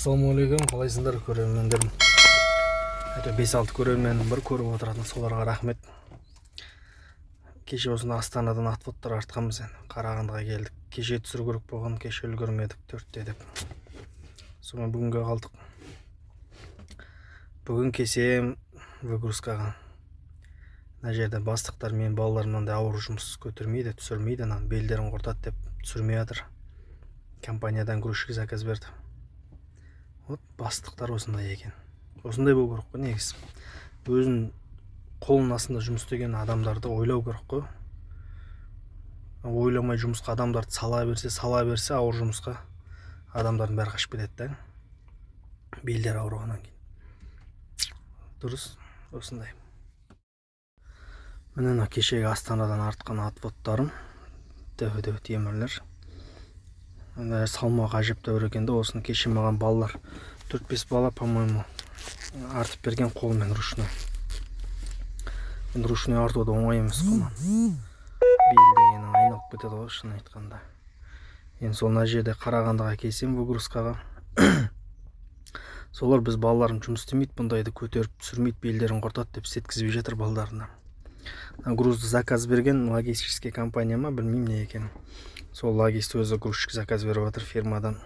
Ассалаумағалейкум, қалайсыңдар, көрермендерім? Әйтеуір бес алты көрерменім бар көріп отыратын, соларға рахмет. Кеше осында Астанадан отводтар артқанбыз, енді Қарағандыға келдік. Кеше түсіру керек болған, кеше үлгермедік 4-те деп, сонымен бүгінге қалдық. Бүгін кесем выгрузкаға. Мына жерде бастықтар менің балаларым мынандай ауыр жұмыс көтермейді, түсірмейді, ана белдерін құртады деп түсірмей жатыр. Компаниядан грузчик заказ берді. Вот бастықтар осындай екен, осындай болу керек қой негізі. Өзінің қолының астында жұмыс істеген адамдарды ойлау керек қой. Ойламай жұмысқа адамдарды сала берсе, сала берсе ауыр жұмысқа, адамдардың бәрі қашып кетеді да, белдері ауырғаннан кейін. Дұрыс осындай. Міне, мына кешегі Астанадан артқан отводтарым, дәу дәу темірлер. Мына салмағы әжептәуір екен да. Осыны кеше маған балалар, төрт бес бала, по моему, артып берген қолмен, ручной. Енді ручной арту да оңай емес қой, мына бел деген айналып кетеді ғой, шын айтқанда. Енді сол мына жерде Қарағандыға келсем выгрузкаға, солар: «Біз балаларым жұмыс істемейді, бұндайды көтеріп түсірмейді, белдерін құртады», – деп істеткізбей жатыр балдарына. Мына грузды заказ берген логистический компания ма, білмеймін не екенін. Сол логист өзі грузчик заказ беріп жатыр фирмадан.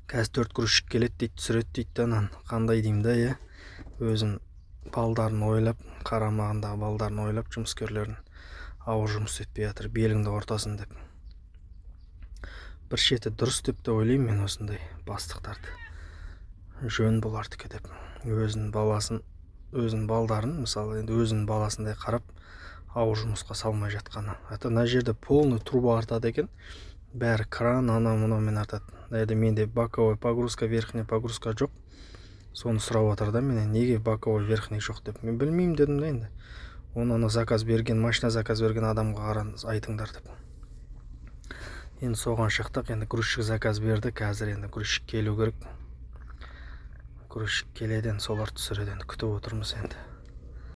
Қазір төрт грузчик келеді дейді, түсіреді дейді да. Ананы қандай деймін да, иә, өзін балдарын ойлап, қарамағындағы балдарын ойлап, жұмыскерлерін ауыр жұмыс істетпей жатыр, беліңді құртасың деп. Бір шеті дұрыс деп те ойлаймын мен осындай бастықтарды, жөн бұлардікі деп. Өзінің баласын, өзінің балдарын, мысалы, енді өзінің баласындай қарап, ауыр жұмысқа салмай жатқаны. А то мына жерде полный труба артады екен бәрі, кран, анау мынаумен артады. Мына жерде менде боковой погрузка, верхняя погрузка жоқ. Соны сұрап жатыр да менен, неге боковой, верхний жоқ деп. Мен білмеймін дедім да. Енді оны ана заказ берген, машина заказ берген адамға қараңыз, айтыңдар деп. Енді соған шықтық. Енді грузчик заказ берді, қазір енді грузчик келу керек. Грузчик келеді, енді солар түсіреді, енді күтіп отырмыз енді.